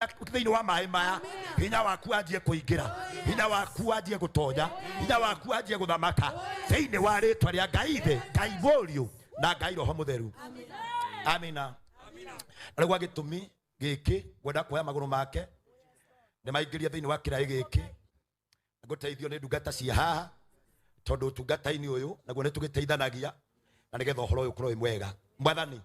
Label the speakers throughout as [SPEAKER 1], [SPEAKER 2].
[SPEAKER 1] Thĩinĩ wa maĩ maya, hinya waku wanjie kũingĩra, hinya waku wanjie gũtonya, hinya waku wanjie gũthamaka thĩinĩ wa rĩtwa rĩa Ngai Ithe, Ngai Mũriũ na Ngai Roho Mũtheru. Amina. Na rĩu gwa gĩtũmi gĩkĩ ngwenda kuoya magũrũ make nĩ maingĩria thĩinĩ wa kĩraĩ gĩkĩ, ngũteithio nĩ ndungata cia haha, tondũ ũtungata-inĩ ũyũ naguo nĩ tũgĩteithanagia na nĩgetha ũhoro ũyũ ũkorwo wĩ mwega. Mwathani,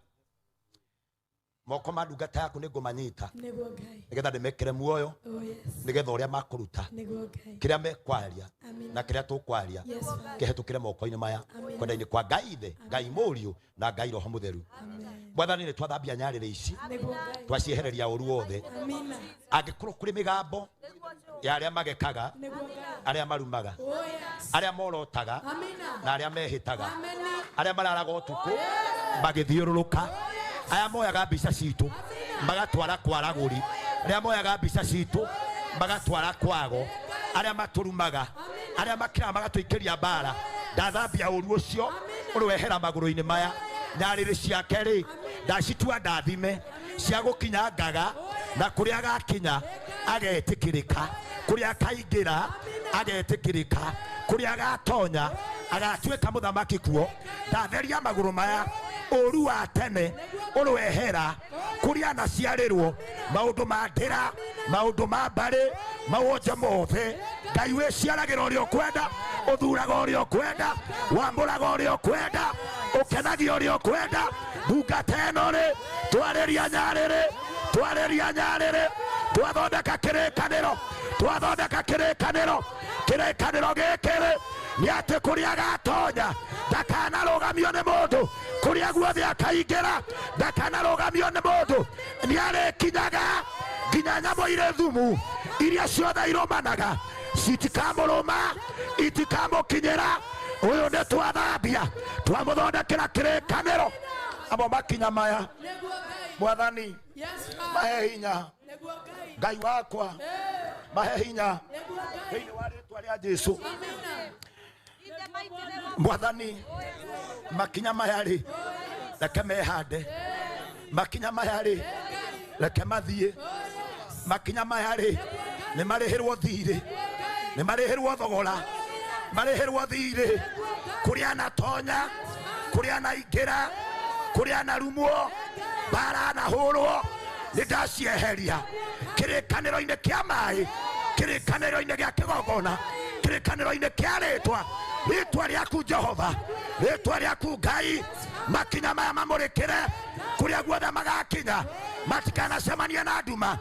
[SPEAKER 1] moko ma ndungata yaku nĩ ngũmanyita
[SPEAKER 2] Nĩguo Ngai.
[SPEAKER 1] nĩgetha ndĩmekĩre muoyo,
[SPEAKER 2] Oh yes.
[SPEAKER 1] nĩgetha ũrĩa makũruta,
[SPEAKER 2] Nĩguo Ngai.
[SPEAKER 1] kĩrĩa mekwaria
[SPEAKER 2] Amina.
[SPEAKER 1] na kĩrĩa tũkwaria
[SPEAKER 2] Yes, Father.
[SPEAKER 1] kĩhetũkĩre moko-inĩ maya
[SPEAKER 2] Amina.
[SPEAKER 1] kwenda-inĩ kwa Ngai Ithe, Ngai Mũriũ na Ngai Roho Mũtheru.
[SPEAKER 2] Amen.
[SPEAKER 1] Mwathani, nĩ twathambia nyarĩrĩ ici,
[SPEAKER 2] Nĩguo Ngai.
[SPEAKER 1] twaciehereria ũru wothe.
[SPEAKER 2] Amina.
[SPEAKER 1] Angĩkorwo kũrĩ mĩgambo ya arĩa magekaga,
[SPEAKER 2] Nĩguo Ngai.
[SPEAKER 1] arĩa marumaga,
[SPEAKER 2] Oh yes.
[SPEAKER 1] arĩa morotaga
[SPEAKER 2] Amina.
[SPEAKER 1] na arĩa mehĩtaga,
[SPEAKER 2] Amen.
[SPEAKER 1] arĩa mararaga ũtukũ magĩthiũrũrũka, arĩa moyaga mbica citũ magatwara kwa aragũri, arĩa moyaga mbica citũ magatwara kwago, arĩa matũrumaga, arĩa makĩraga magatũikĩria mbara, ndathambia ũru ũcio ũrwehera magũrũ-inĩ maya. Nyarĩrĩ ciake rĩ, ndacitua ndathime cia gũkinya ngaga, na kũrĩa agakinya agetĩkĩrĩka, kũrĩa akaingĩra agetĩkĩrĩka, kũrĩa agatonya agatuĩka mũthamaki kuo. Ndatheria magũrũ maya, ũru wa tene ũrwehera kũrĩa anaciarĩrwo, maũndũ ma ndĩra, maũndũ ma mbarĩ, mawonje mothe. Ngai wĩciaragĩra ũrĩa ũkwenda, ũthuraga ũrĩa ũkwenda, wamũraga ũrĩa ũkwenda, ũkenagia ũrĩa ũkwenda. Ndungata ĩno rĩ, twarĩria nyarĩrĩ, twarĩria nyarĩrĩ, twathondeka kĩrĩkanĩro, twathondeka kĩrĩkanĩro. Kĩrĩkanĩro gĩkĩ rĩ, nĩ atĩ kũrĩa agatonya ndakanarũgamio nĩ mũndũ, kũrĩa guothe akaingĩra ndakanarũgamio nĩ mũndũ. Nĩ arĩkinyaga nginya nyamũ irĩ thumu iria ciothe irũmanaga citikamũrũma, itikamũkinyĩra. Ũyũ nĩ twathambia, twamũthondekera kĩrĩkanĩro. Amo makinya maya,
[SPEAKER 2] Nĩguo Ngai.
[SPEAKER 1] Mwathani,
[SPEAKER 2] Yes, Father.
[SPEAKER 1] mahe hinya.
[SPEAKER 2] Nĩguo Ngai.
[SPEAKER 1] Ngai wakwa, mahe hinya
[SPEAKER 2] Nĩguo Ngai.
[SPEAKER 1] thĩinĩ wa rĩtwa rĩa Jesu.
[SPEAKER 2] Amina.
[SPEAKER 1] Mwathani, makinya maya rĩ, reke mehande. Makinya maya rĩ, reke mathiĩ. Makinya maya rĩ, nĩ marĩhĩrwo thirĩ, nĩ marĩhĩrwo thogora, marĩhĩrwo thirĩ. Kũrĩa anatonya, kũrĩa anaingĩra, kũrĩa anarumwo, mbara anahũrwo, nĩ ndacieheria kĩrĩkanĩro-inĩ kĩa maĩ, kĩrĩkanĩro-inĩ gĩa kĩgongona, kĩrĩkanĩro-inĩ kĩa rĩtwa, rĩtwa rĩaku Jehova, rĩtwa rĩaku Ngai. Makinya maya mamũrĩkĩre kũrĩa guothe magakinya, matikanacemanie na nduma.